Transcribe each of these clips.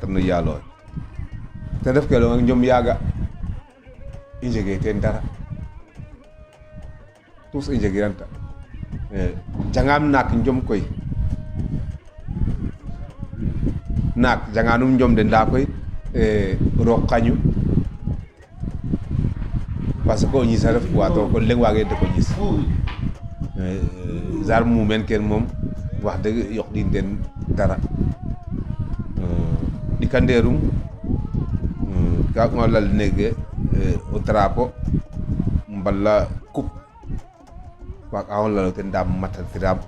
no yaalo te def ke lo ñom yaga i njege ten dara tous i njegiranta jangam naak njom koy naak janganum njom de nda koy roog xañu parce que o ñis a ref poids to kon leŋ waage de ko ñis genre muumeen ken moom wax dëgg yoqɗin den dara ɗikandeerum ka ngolal nege o drapeau mbala coupe waag a ngolalo ten nda matatiram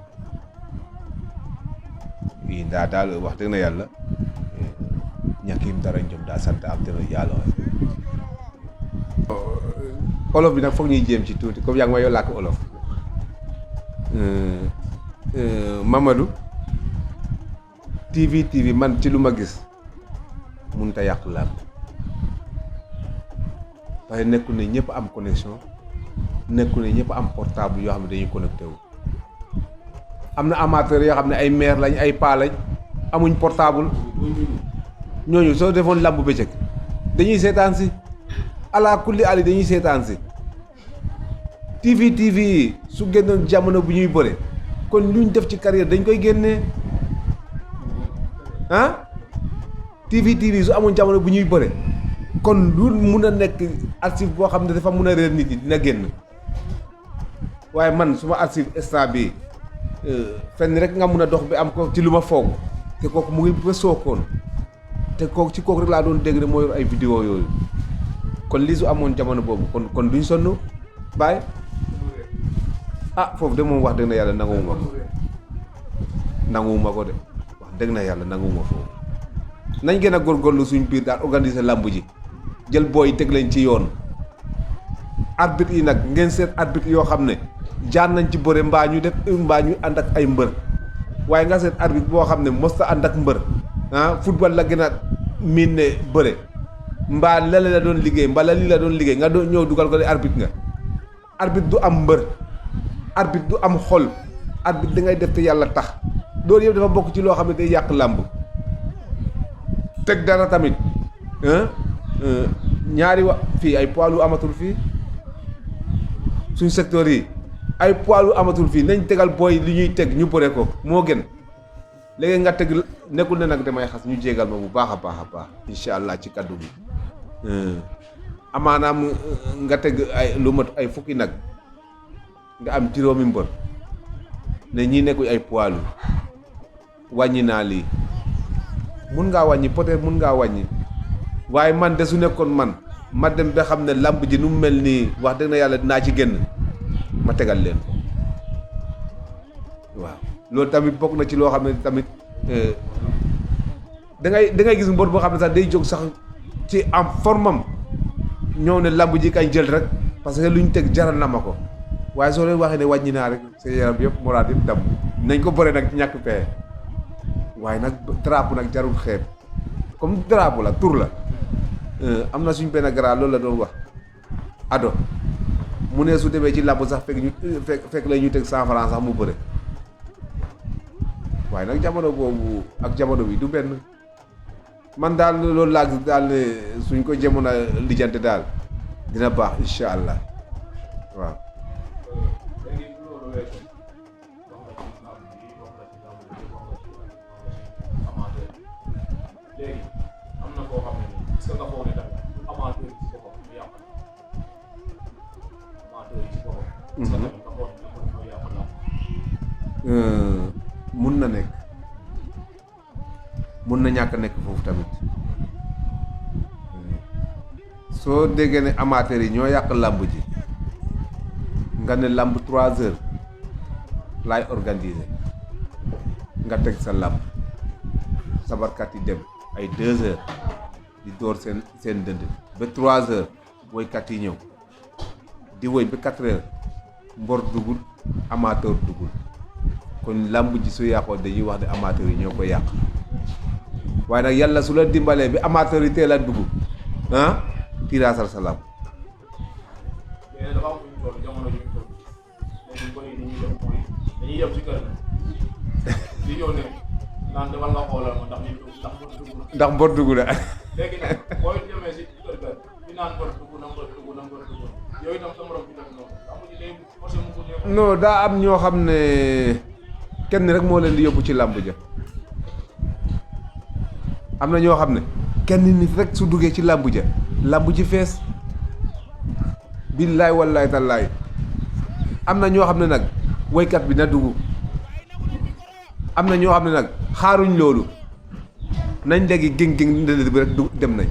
i nda daal wax dëgg na yàlla ñakim dara njom da sant am teno yàlla olof bi nag foog ñuy jéem ci tuuti comme yaa ngi ma yoo làkk olof Mamadou TV man ci lu ma gis mun ta yàq làmb waaye nekku ne ñëpp am connexion nekku ne ñëpp am portable yoo xam ne dañuy connecté wu am na amateur yoo xam ne ay maire lañ ay paa lañ amuñ portable ñooñu soo defoon làmb bëccëg dañuy seetaan si ala kulli ali dañuy seetaan si TV yi su génnoon jamono bu ñuy bëre kon luñ def ci carrière dañ koy génnee ah TV su amoon jamono bu ñuy bëre kon lu mun a nekk archive boo xam ne dafa mun a réer nit ñi dina génn waaye man suma archive instant bi fenn rek nga mun a dox bi am ko ci lu ma foog te kooku mu ngi ba sookoon te kooku ci kooku rek laa doon dégg ne moo yor ay vidéo yooyu kon lii su amoon jamono boobu kon duñ sonn bàyyi foofu de moom wax dëgg na yàlla nanguwuma ko de wax dëgg na yàlla nanguwuma foofu nañ gën a góorgóorlu suñ biir daal organiser làmb ji jël booy teg leen ci yoon arbitre yi nag ngeen seet arbitre yoo xam ne jaan nañ ci bëre mbaa ñu ànd ak ay mbër waaye nga seet arbitre boo xam ne mosta ànd ak mbër football la gën a miin ne bëre mbaa lale la doon liggéey mbaa la lii la doon liggéey nga doon ñëw dugal ko de arbitre nga arbitre du am mbër arbitre du am xol arbitre da ngay def te yàlla tax loolu yëpp dafa bokk ci loo xam ne day yàq làmb teg dara tamit ñaari fii ay poids lu amatul fii suñ secteur yi ay poids lu amatul fii nañ tegal booy li ñuy teg ñu bëre ko moo gën léegi nga teg nekkul ne nag damay xas ñu jégal ma bu baax a baax incha allah ci kaddu bi amaanaam nga teg ay lu mat ay fukki nag nga am juróomi mbër ne ñii nekkuñ ay poids lu wàññi naa lii mun ngaa wàññi peut-être mun ngaa wàññi waaye man de su nekkoon man ma dem ba xam ne làmb ji nu mu mel nii wax dëgg na yàlla dinaa ci génn ma tegal leen ko waaw loolu tamit bokk na ci loo xam ne tamit da ngay gis mbër boo xam ne sax day jóg sax ci am formam ñëw ne làmb ji kañ jël rek parce que lu ñu teg jaral na ma ko waaye soo leen waxee ne wàññi naa rek sa yaram yëpp moraat yëpp dam nañ ko bëre nag ci ñàkk pexe waaye nag drapeau nag jarul xeeb comme drapeau la tur la am na suñ benn grand loolu la doon wax ado mu ne su demee ci làmb sax fekk la ñu teg 100 francs sax mu bëre waaye nag jamono boobu ak jamono bi du benn man daal loolu laa gis daal ne suñ ko jëmoon a lijjante daal dina baax incha allah waaw. léegi am na koo xam ne nii est-ce que nga foog ne tamit amateur yi ci boppam du yàq amateur yi ci boppam. est-ce que tamit nga foog ne du yàq la. mun na nekk mun na ñàkk nekk foofu tamit soo déggee ne amateurs yi ñoo yàq làmb ji nga ne làmb 3 heures laay organiser nga teg sa làmb sabarkat yi dem ay 2 heures di door seen dënd ba 3 heures woykat yi ñëw di woy ba 4 heures mbor dugul amateur dugul kon làmb ji su yàqoo dañuy wax ne amateur yi ñoo ko yàq waaye nag yàlla su la dimbalee bi amateur yi teel a dugg tiraasal sa làmb. mais dafa am lu ñu toll jamono ju ñu toll léegi ñu bëri dañuy dem ci kër di ñëw ne naan demal nga xoolal ma ndax ñu ndax mbër dugg na. ndax mbor dugg na. léegi nag booy demee si kër ga di naan mbër dugg na yooyu itam sa morom bi def noonu amuñu day forcé mu ko neex. non daa am ñoo xam ne kenn rek moo leen di yóbbu ci làmb ja am na ñoo xam ne kenn nit rek su duggee ci làmb ja làmb ji fees billaay wallaay tallaay am na ñoo xam ne nag woykat bi na dugg am na ñoo xam ne nag xaaruñ loolu nañ léegi géng-géng ndënd bi rek du dem nañ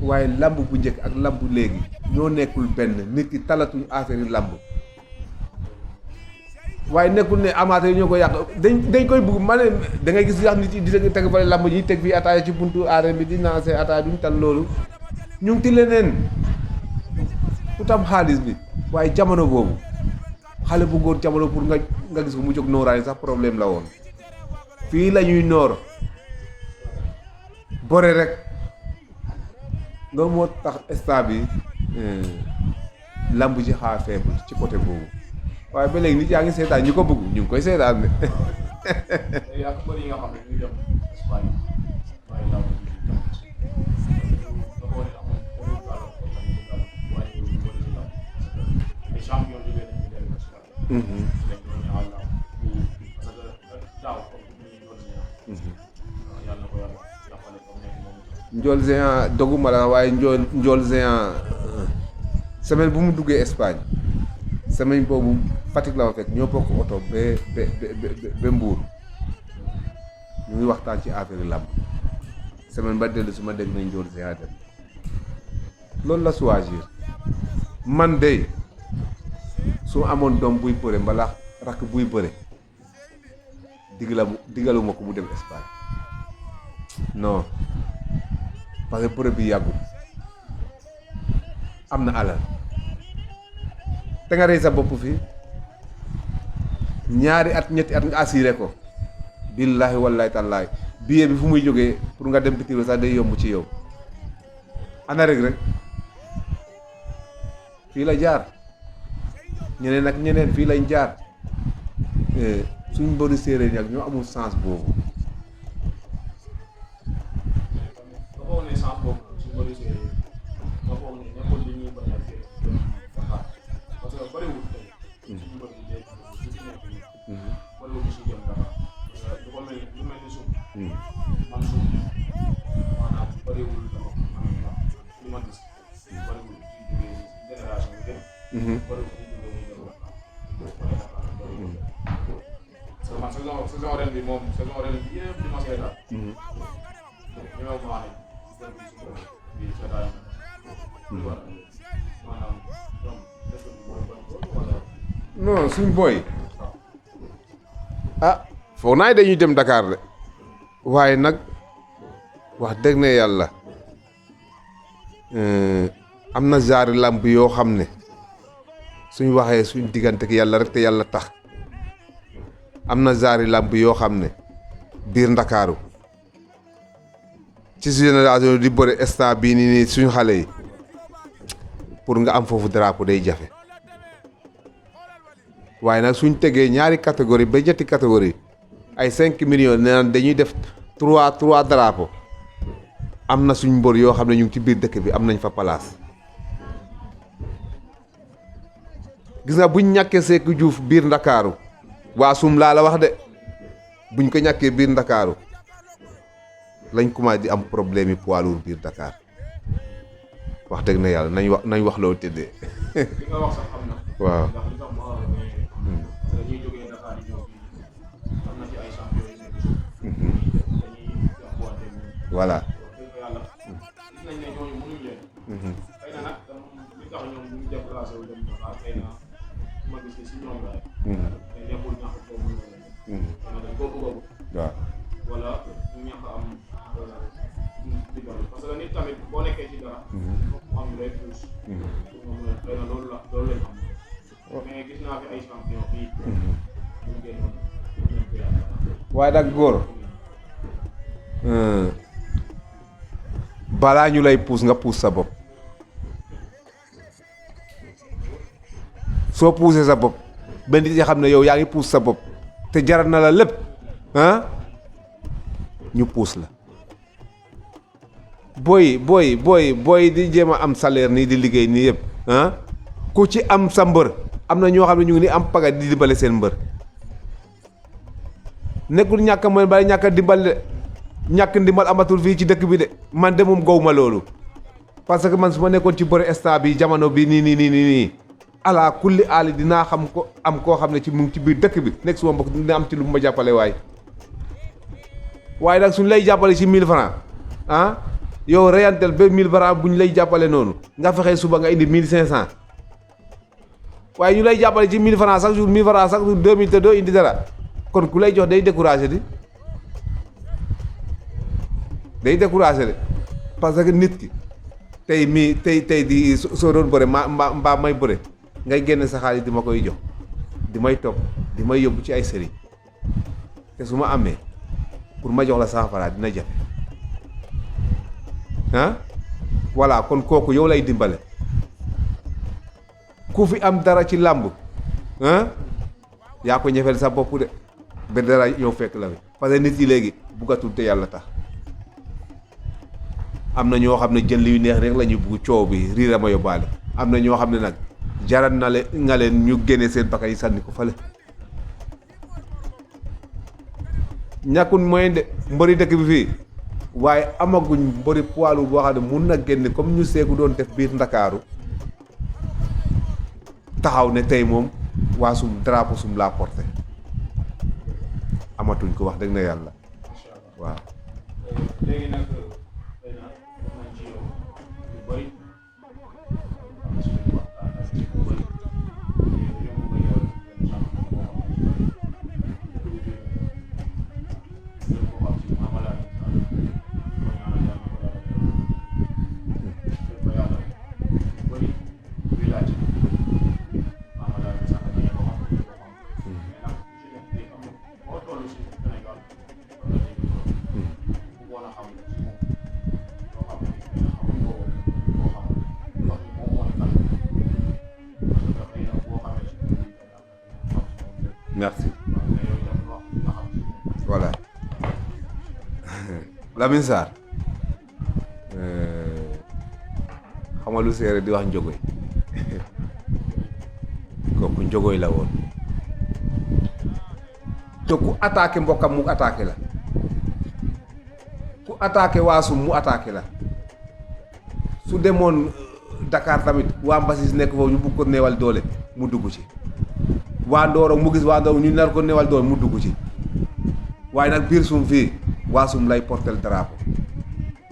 waaye làmb bu njëkk ak làmb léegi ñoo nekkul benn nit ki talatuñ affaire yi làmb waaye nekkul ne amateur yi ñoo ko yàq dañ koy bugg ma ne da ngay gis sax nit yi di teg fa làmb ñi teg fii ataaya ci buntu arène bi di naan see ataaya duñ tal loolu ñu ngi ti leneen ku tam xaalis bi waaye jamono boobu xale bu góor jamono pour nga gis ko mu jóg nooraani sax problème la woon fii la ñuy noor bore rek loolu moo tax instant bi lamb ji xaa faible ci côté boobu waaye ba léegi nit yaa ngi seetaan ñi ko bëgg ñu ngi koy seetaan ne. yaa ngi bëri yi nga xam ne ñu dem Espagne waaye lamb ji champion jógee nañ ci dem Espagne. Ndiol Géant doguma la waaye Ndiol Géant semaine bu mu duggee Espagne semaine boobu Fatick la ma fekk ñoo bokk oto ba Mbour ñu ngi waxtaan ci affaire làmb semaine ba dellu su ma dégg nañ Ndiol Géant dem loolu la choisir man de su amoon doom buy bëre mbala rakk buy bëre diggaluma ko mu dem Espagne non parce que bëre bi yàggul am na alal te nga rey sa bopp fii ñaari at ñetti at nga assuré ko billaahi wallaahi tallaahi billet bi fu muy jógee pour nga dem bitim sax day yomb ci yow ana rek fii la jaar ñeneen ak ñeneen fii lañ jaar suñ mbëru séeréer yi ak ñoo amul sens boobu. saison ren bi moom saison ren bi yëpp di ma seetaan. ñëw ma wax ne bi seetaan maanaam non suñ booy foog naa dañuy dem Dakar de waaye nag wax dëgg ne yàlla am na genre làmb yoo xam ne suñ waxee suñ diggante ak yàlla rek te yàlla tax am na genre làmb yoo xam ne biir Ndakaaru ci génération di bëre instant bii nii suñ xale yi pour nga am foofu drapeau day jafe waaye nag suñ tegee ñaari catégorie ba ñetti catégorie ay 5 millions nee naan dañuy def 3 drapeau am na suñ mbër yoo xam ne ñu ngi ci biir dëkk bi am nañ fa place gis nga buñ ñàkkee Sékou Diouf biir Ndakaaru waa sum laa la wax de buñ ko ñàkkee biir Ndakaaru lañ commencé di am problème yi poids lourd biir Dakar wax dëgg na yàlla nañ wax loolu tëddee. li nga wax sax xam na. waaw ndax li tax ma wax ne dañuy jógee Dakar di ñëw fii am na ci ay champion yu nekk dañuy jàppuwante ñun. voilà. dëgg yàlla gis nañ ne ñooñu mënuñ leen. xëy na nag li tax ñoom bu ñu déplacé wu dem Dakar xëy na ma gis si ñoom la rek. te nekkul ñàkk koo mën a leen. xëy na dañ koo bëgg waaw. wala ñu ñàkk am digal parce que nit tamit boo nekkee ci dara. mu am lu lay pousse. pour nga mën a xëy na loolu lañ am. mais gis naa fi ay champion fii. ñu génnoon ñu ko yàlla. waaye nag góor balaa ñu lay puus nga puus sa bopp soo puusee sa bopp ba nit yi xam ne yow yaa ngi puus sa bopp te jaral na la lépp ah ñu puus la booy di jéem a am salaire nii di liggéey nii yëpp ah ku ci am sa mbër am na ñoo xam ne ñu ngi ni am paga di dimbale seen mbër nekkul ñàkk a mooy bala ñàkk a dimbal de ñàkk ndimbal amatul fii ci dëkk bi de man de moom gaw ma loolu parce que man su ma nekkoon ci bëri instant bi jamono bi nii ala kulli aali dinaa xam ko am koo xam ne ci mu ngi ci biir dëkk bi nekk suma mbokk dina am ci lu ma jàppale waaye nag suñ lay jàppale ci 1000 francs ah yow reyantel ba 1000 francs bu ñu lay jàppale noonu nga fexee suba nga indi 1500 waaye ñu lay jàppale ci 1000 francs chaque jour 1000 francs chaque jour 2000 te doo indi dara kon ku lay jox day découragé de parce que nit ki tey di soo doon bëre mbaa may bëre ngay génn sa xaalis di ma koy jox di may topp di may yóbbu ci ay sëriñ te su ma amee pour ma jox la 100 francs dina jafe ah voilà kon kooku yow lay dimbale ku fi am dara ci làmb ah yaa ko ñefeel sa bopp de ba dara yow fekk la fi parce que nit yi léegi buggatul te yàlla tax am na ñoo xam ne jël yu neex rek la ñuy bugg coow bi riira ma yóbbaale am na ñoo xam ne nag jaral na nga leen ñu génne seen bakkan yi sànni ko fale ñàkkul moyen de mbëri dëkk bi fii waaye amaguñ mbëri poids lourd boo xam ne mun na génne comme ñu seegu doon def biir Ndakaaru taxaw ne tey moom waa sum drapeau sum la porté amatuñ ko wax dëgg na yàlla waaw. léegi nag xëy na wax nañ ci yow lu bëri am na suñu waxtaan ak lu bëri yow nga yor benn champion boo xam ne ko xam ci Mama merci voilà Lamine Sarr xam nga lu séeréer di wax njogoy kooku njogoy la woon te ku attaqué mbokkam mu attaqué la ku attaqué waasum mu attaqué la su demoon Dakar tamit waa Mbasis nekk foofu ñu bugg ko neewal doole mu dugg ci waa Ndorong mu gis waa Ndorong ñu nar ko neewal doole mu dugg ci waaye nag biir sum fii waasum lay portel drapeau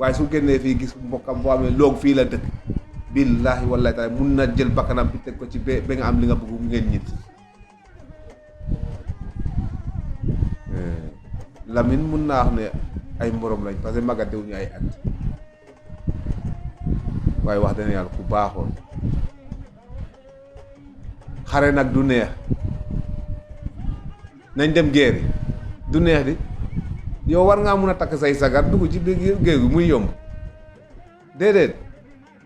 waaye su génnee fii gis mbokkam boo xam ne loog fii la dëkk billaahi wallaahi taala mun na jël bakkanam bi teg ko ci ba nga am li nga bëgg ngeen ñit Lamine mun naa wax ne ay morom lañ parce que magatewuñu ay at waaye wax dëgg yàlla ku baaxoon xare nag du neex nañ dem guerre du neex di yow war ngaa mun a takk say sagar dugg ci biir géej gi muy yomb déedéet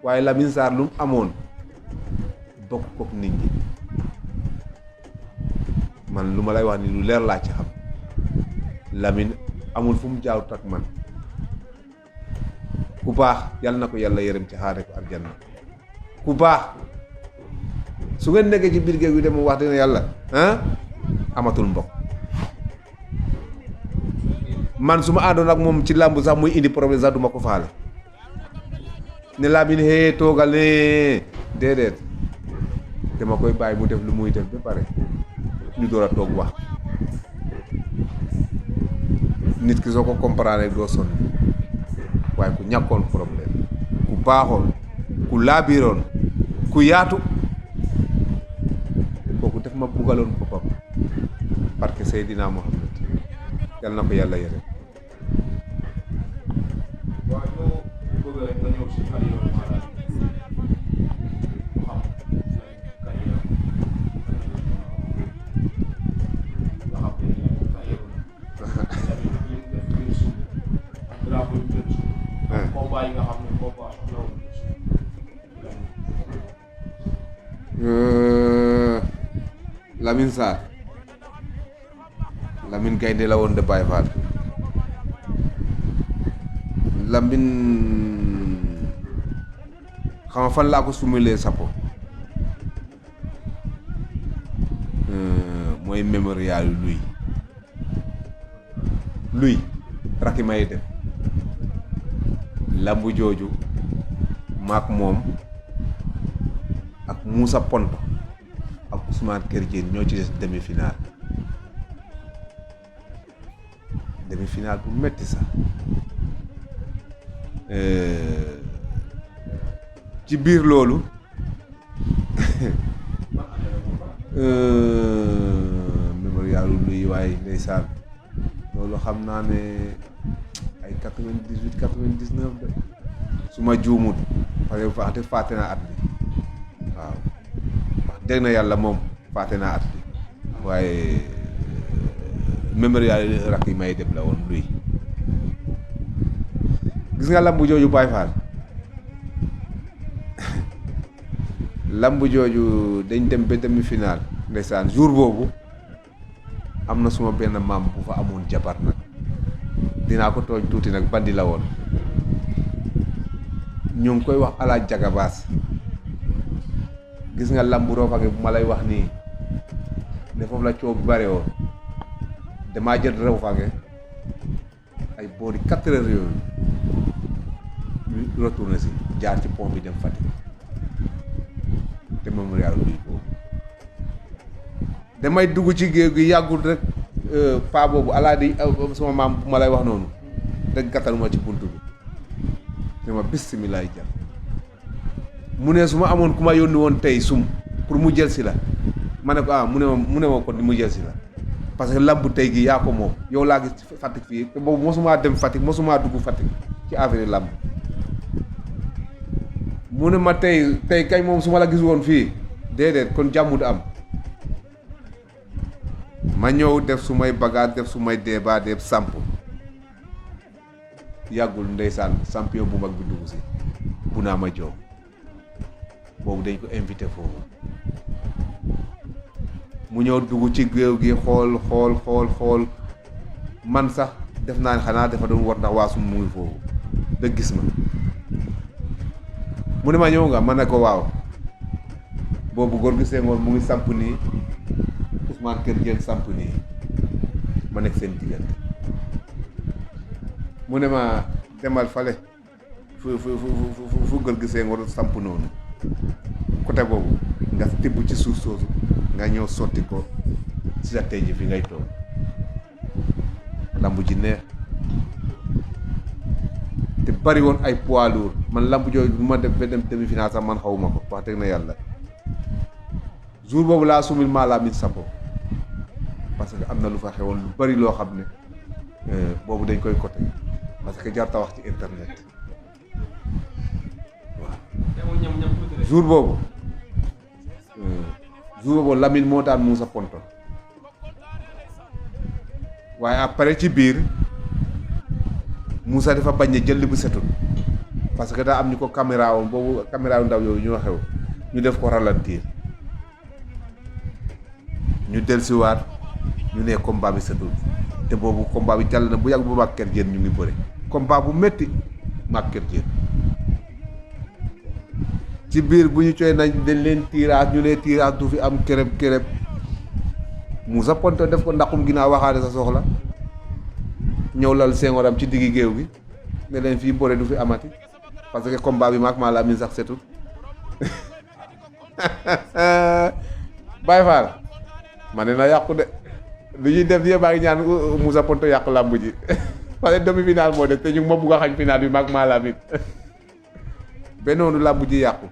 waaye Lamine Sarr lu mu amoon bokk kook nit ñi man lu ma lay wax ni lu leer laa ci xam Lamine amul fu mu jaawut ak man ku baax yàlla na ko yàlla yërëm ci xaare ko aljanna ku baax su ngeen nekkee ci biir géej gi dem wax dëgg yàlla amatul mbokk man su ma àndoon ak moom ci làmb sax muy indi problème sax duma ko faale ne Lamine hee toogal ne déedéet dama koy bàyyi mu def lu muy def ba pare ñu door a toog wax nit ki soo ko comprendre doo sonn waaye ku ñàkkoon problème ku baaxoon ku laabiroon ku yaatu kooku def ma bugaloon boppam parce que Seydina Mohamed yal na ko yàlla yore. waaw ñoo bëgg rek nga ñëw si carrière Mara xam carrière nga xam ne carrière drapeau yu gën suuf combat yi nga xam ne combat soxla woon Lamine Sarr Lamine gaynde la woon de Baye Fall Lamine xam nga fan laa ko sumulee sapo mooy mémorial luy rakki may dem lambu jooju maak moom ak Moussa Ponto ak Ousmane Kër Diène ñoo ci des demi-finale bu metti sax ci biir loolu mémorial luy waaye ndeysaan loolu xam naa ne ay 98 99 de su ma juumut parce que fàtte naa at bi waaw wax dëgg na yàlla moom fàtte naa at bi waaye mémorial rakk yi may dem la woon luy gis nga lambu jooju Baye Fall lambu jooju dañ dem ba demi-finale ndeysaan jour boobu am na suma benn maam bu fa amoon jabar nag dinaa ko tooñ tuuti nag bandi la woon ñu ngi koy wax alaaj jagabaas gis nga lambu Rofange bu ma lay wax nii ne foofu la coow bi bare woon damaa jël Rofange ay boori 4 heures yooyu ñu retourné si jaar ci pont bi dem Fatick te mémorial luy boobu damay dugg ci géew gi yàggul rek paa boobu alaa di sama maam bu ma lay wax noonu rek gàttaluma ci bunt bi ne ma bisimilaay jar mu ne su ma amoon ku ma yónni woon tey sum pour mu jël si la ma ne ko mu ne ma ko mu jël si la parce que lambu tey gi yaa ko moom yow laa gis Fatick fii te boobu mosumaa dem Fatick mosumaa dugg Fatick ci affaire lamb mu ne ma tey kay moom su ma la gis woon fii déedéet kon jàmm du am ma ñëw def su may bagage def su may débat def samp yàggul ndeysaan champion bu mag bi dugg si bu naa ma jow boobu dañ ko invité foofu mu ñëw dugg ci géew gi xool man sax def naa ne xanaa dafa doon war ndax waasum mu ngi foofu ba gis ma mu ne ma ñëw nga ma ne ko waaw boobu góor gi Senghor mu ngi samp nii Ousmane Kër Diène samp nii ma nekk seen diggante mu ne ma demal fale fu góor gi Senghor samp noonu côté boobu nga tibb ci suuf soosu nga ñëw sotti ko ci sa tey ji fi ngay toog lambu ji neex te bari woon ay poids lourd man lambu jooju bu ma def ba dem demi-finale sax man xawuma ko wax dëgg na yàlla jour boobu laa sumil maa laa mit sapo parce que am na lu fa xewoon lu bari loo xam ne boobu dañ koy côté parce que jarta wax ci internet waaw jour boobu Lamine moo daan Moussa Ponto waaye après ci biir Moussa dafa bañ ne jël li bu setul parce que daa am ñu ko caméra woon boobu caméra yu ndaw yooyu ñoo xew ñu def ko ralentir ñu dellusiwaat ñu ne combat bi setul te boobu combat bi jàll na bu yàgg bu mag Kër Diène ñu ngi bëre combat bu métti mag Kër Diène ci biir bu ñu cooy nañ dañ leen tirage ñu ne tirage du fi am kërëb Moussa Ponto def ko ndaxum ginnaaw waxaale sa soxla ñëw lal Senghor ci diggi géew gi ne leen fii bëre du fi amati parce que combat bi maak maa la min sax setul Baye Fall ma ne na yàqu de lu ñuy def yëpp a ngi ñaan Moussa Ponto yàqu làmb ji parce que demi-finale moo def te ñu ngi ma bugg a xañ finale bi maak maa la min ba noonu làmb ji yàqu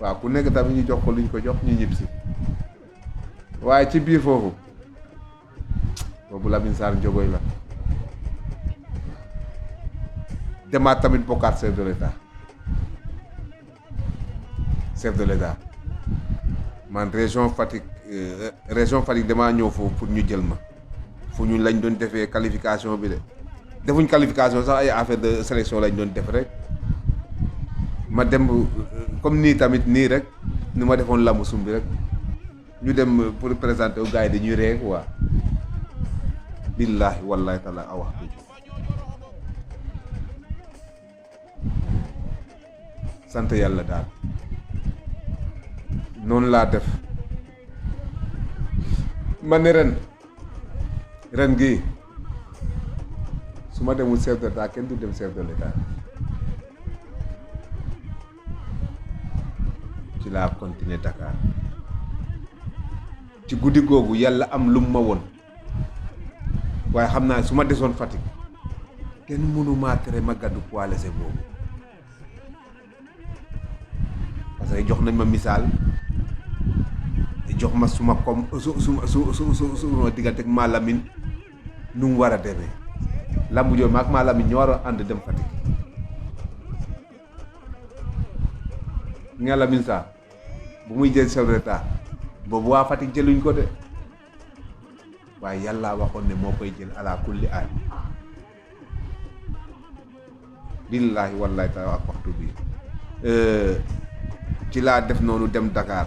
waaw ku nekk tamit ñu jox ko luñ ko jox ñu ñib si waaye ci biir foofu boobu Lamine Sarr njogoy la demaat tamit bokkaat chef de l'état man région Fatick damaa ñëw foofu pour ñu jël ma fu ñu lañ doon defee qualification bi de defuñ qualification sax ay affaire de sélection lañ doon def rek ma dem comme nii tamit nii rek ni ma defoon lamb sumbi rek ñu dem pour présenter au gars yi dañuy ree quoi billaahi wallaahi taala a waxtu ji sant yàlla daal noonu laa def ma ne ren gii su ma demul chef de l'État kenn du dem chef de l'État ci laa continuer Dakar ci guddi googu yàlla am lum ma woon waaye xam naa su ma desoon Fatick kenn mënu maa tere ma gàddu poids léger boobu parce que jox nañ ma misaal jox ma suma comme suma diggante ak Malamine nu mu war a demee lambu jooju maag Malamine ñoo war a ànd dem Fatick nga Lamine saa bu muy jël chef de l'État boobu waa Fatick jëluñ ko de waaye yàlla waxoon ne moo koy jël ala kulli aay billaahi wallaahi taala ak waxtu bi ci laa def noonu dem Dakar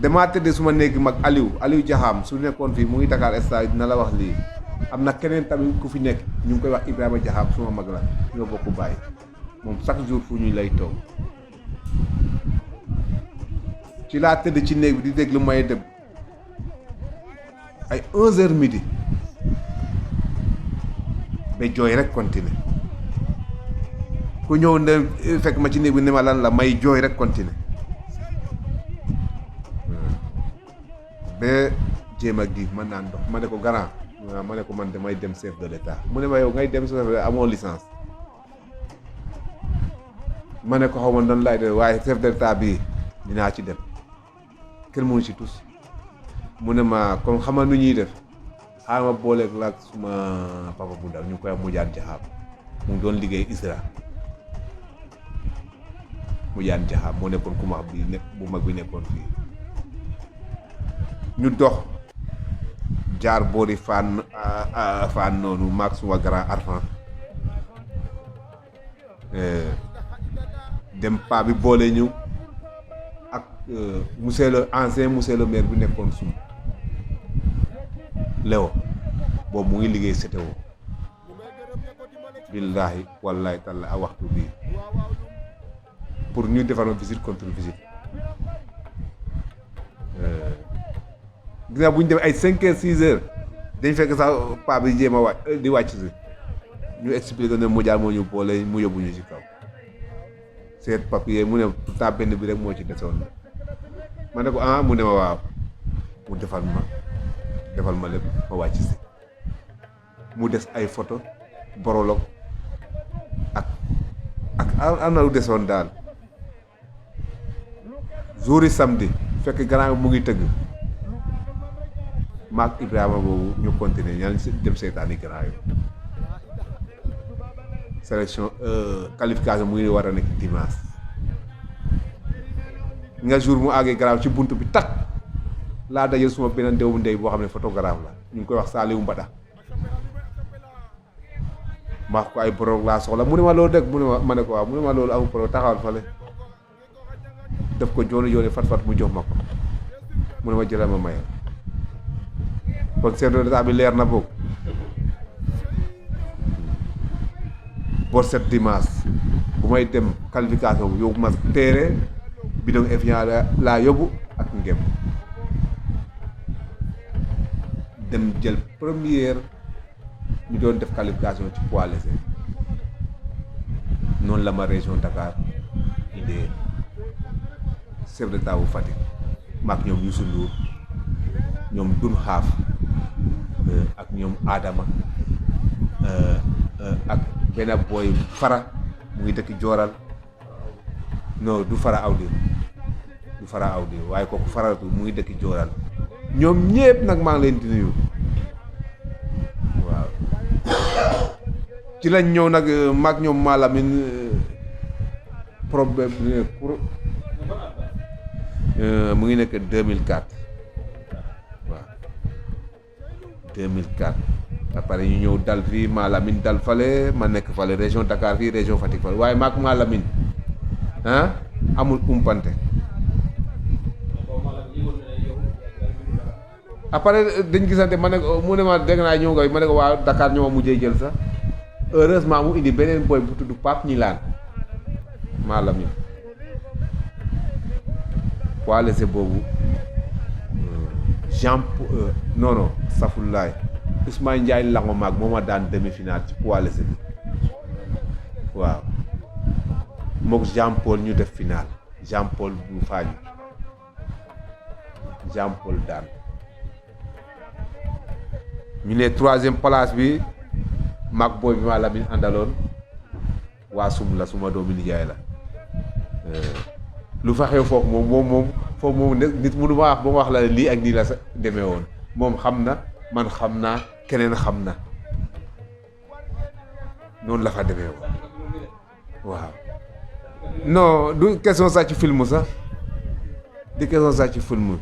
damaa tëdd suma néegi mag Aliou Jaxaam su nekkoon fii mu ngi Dakar stade dina la wax lii am na keneen tamit ku fi nekk ñu ngi koy wax Ibrahima Jaxaam suma mag la ñoo bokk bàyyi moom chaque jour fu ñuy lay toog ci laa tëdd ci néeg bi di déglu may dem ay 11h midi ba jooy rek continuer ku ñëw ne fekk ma ci néeg bi ne ma lan la may jooy rek continuer ba jéem a gi man naan ndox ma ne ko grand ma ne ko man damay dem chef de l'État mu ne ma yow ngay dem chef de l'État amoo licence ma ne ko xaw ma doon laay de waaye chef de l'État bii dinaa ci dem kenn mënu ci tus mu ne ma comme xamal nu ñuy def xaaral ma booleeg la ak suma papa bu ndaw ñu koy wax Mujaan Jaxaab mu doon liggéey ISRA Mujaan Jaxaab moo nekkoon ku mag bi bu mag bi nekkoon fii ñu dox jaar boori Fann noonu maag suma grand Arfan dem paa bi boole ñu ak monsieur le maire bi nekkoon sum Léo boobu mu ngi liggéey CTO billaahi wallaahi taala a waxtu bii pour ñu defar ma visite contre visite gis nga bu ñu def ay 5h 6h dañ fekk sax paa bi jéem a di wàcc si ñu expliqué ne Mujaan moo ñu boole mu yóbbu ñu ci kaw seet papier mu ne pourtant benn bi rek moo ci desoon ma ne ko mu ne ma waaw mu defal ma lépp ma wàcc si mu des ay photo borolog ak am na lu desoon daal jouri samedi fekk grand mu ngi tëgg maak Ibrahima boobu ñu continuer ñaan dem seetaani grand yi sélection qualification mu ngi war a nekk dimanche nga jour mu àggee garaaw ci bunt bi tak laa dajal suma beneen déw ndey boo xam ne photographe la ñu ngi koy wax Saliou Mbada ma ko ay borog laa soxla mu ne ma loolu dëgg mu ne ma ne ko waaw mu ne ma loolu amul problème taxawal fale def ko jooni fat mu jox ma ko mu ne ma jëlal ma mayal kon chef de l'État bi leer na boog pour cette dimanche bu may dem qualification bu yóbbu ma téere bidon Evian laa yóbbu ak ngem dem jël première ñu doon def qualification ci poids léger noonu la ma région Dakar indee chef de l'État bu Fatick maak ñoom Youssou Ndour ñoom Dun Xaaf ak ñoom Adama ak benn booy Fara mu ngi dëkk Jooral non du Fara Awdi waaye kooku faratu mu ngi dëkk Jooral ñoom ñépp nag maa ngi leen di nuyu waaw ci lañ ñëw nag maag ñoom Malamine problème pour mu ngi nekk 2004 waaw 2004 après ñu ñëw dal fii Malamine dal fale ma nekk fale région Dakar fii région Fatick fale waaye maag Malamine amul umpante après dañ gisante ma ne ko mu ne ma dégg naa ñëw nga ma ne ko waa Dakar ñoo ma mujjee jël sax heureusement mu indi beneen boy bu tudd Pape Ñilaan maalam yi poids léger boobu non safulaay Ousmane Ndiaye lango maag moo ma daan demi-finale ci poids léger bi waaw mook Jean Paul ñu def finale Jean Paul bu faañu Jean Paul daan ñu ne troisième place bi mag booy bi ma la mi àndaloon waa sum la suma doomi nijaay la lu fa xew foofu moom foofu moom nit mënu ma wax ba ma wax la lii ak nii la sa demee woon moom xam na man xam naa keneen xam na noonu la fa demee woon waaw non du question sax ci film sax di question sax ci film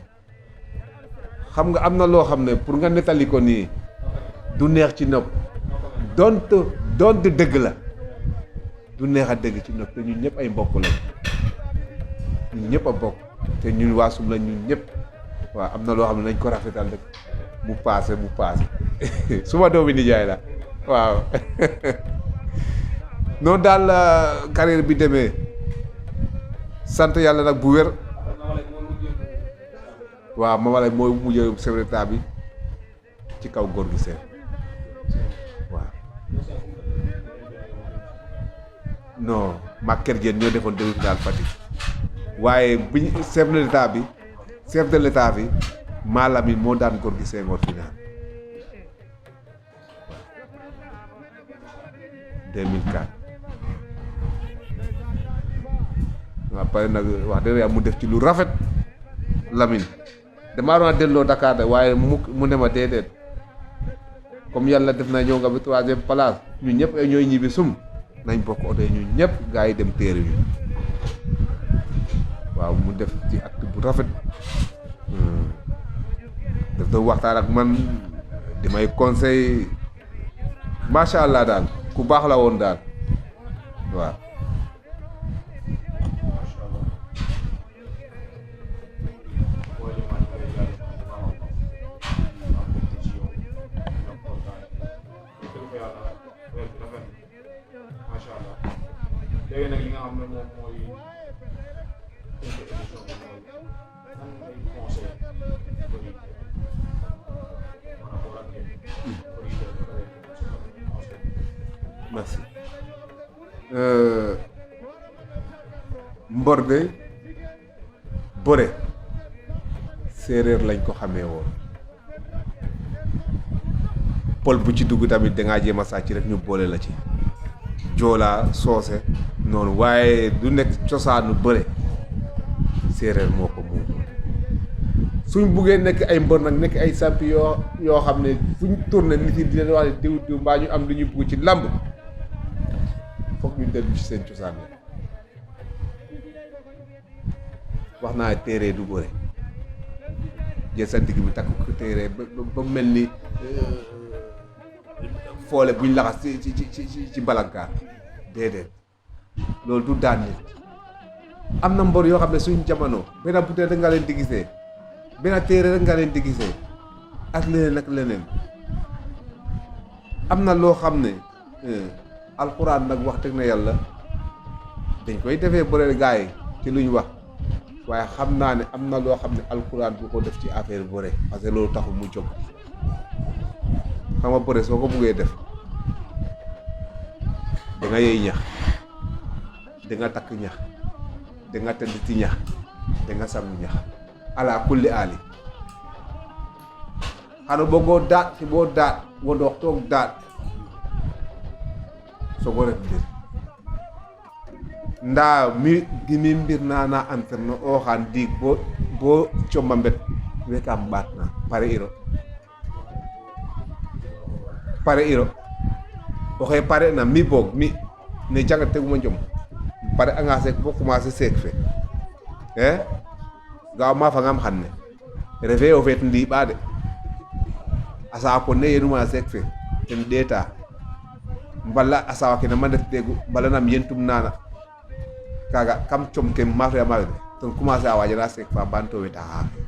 xam nga am na loo xam ne pour nga nettali ko nii du neex ci nopp donte dëgg la du neex a dëgg ci nopp te ñun ñëpp ay mbokk lañ ñun ñëpp a bokk te ñun waasum la ñun ñëpp waaw am na loo xam ne nañ ko rafetal rek mu paase suma doomi nijaay la waaw noonu daal carrière bi demee sant yàlla nag bu wér waaw Mama Lay mooy mujjee secrétaire bi ci kaw góor gi seen waaw non Maguette Diène ñoo defoon demi-finale Fatick waaye biñ chef de l'état bi Malamine moo daan góor gi Senghor final 2004 waaw pare nag wax dëgg yàlla mu def ci lu rafet Lamine damaa doon delloo Dakar de waaye mu ne ma déedéet comme yàlla def na ñëw nga ba troisième place ñun ñëpp ñooy ñibbi sum nañ bokk oto ñun ñëpp gaa yi dem téere ñu waaw mu def ci acte bu rafet daf doon waxtaan ak man di may conseil macha allah daal ku baax la woon daal waaw. léegi nag li nga xam ne moom mooy émission bi mooy lan ngay conseil bëri par rapport ak yéen merci mbor de bëre séeréer lañ ko xamee woon pol bu ci dugg tamit dangaa jéem a sàcc rek ñu boole la ci joolaa soose noonu waaye du nekk cosaanu bëre séeréer moo ko moom suñ buggee nekk ay mbër nag nekk ay sampi yoo xam ne fuñ tourné nit yi di leen wax ne diw mbaa ñu am lu ñu bugg ci làmb foog ñu dellu ci seen cosaan la wax naa téere du bëre jël sa digg bi takk ko téere ba mel ni foole buñ laxas ci balankaar déedéet loolu du daan nit am na mbor yoo xam ne suñ jamono benn butéel rek nga leen di gisee benn téere rek nga leen di gisee ak leneen am na loo xam ne alxuraan nag wax dëgg na yàlla dañ koy defee bëre gaa yi ci luñ wax waaye xam naa ne am na loo xam ne alxuraan bu ko def ci affaire bëre parce que loolu taxul mu jóg xam nga bëre soo ko buggee def da nga yey ñax da nga takk ñax da nga tëdd ci ñax da nga sangu ñax ala kulli aali xano bogoo daat si boo daat wondox toog daat soo ko ref mbir ndaa mi gimi mbir na antenne oxaan ndiig bo comba mbet wekam ɓaat na pare iro oxe pare na mi boog mi ne janga teguma njom pare anga seek bo commencer seek fe ga ma fangam xan ne refe o feet ndiiɓa de a saako ne yenuma seek fe ten ɗeeta mbala a sawa kene ma ndef teegu mbala nam yentum nana kaga kam com ke mafre a mawe ten commencer a wajana seek fa mbaan to weta xaake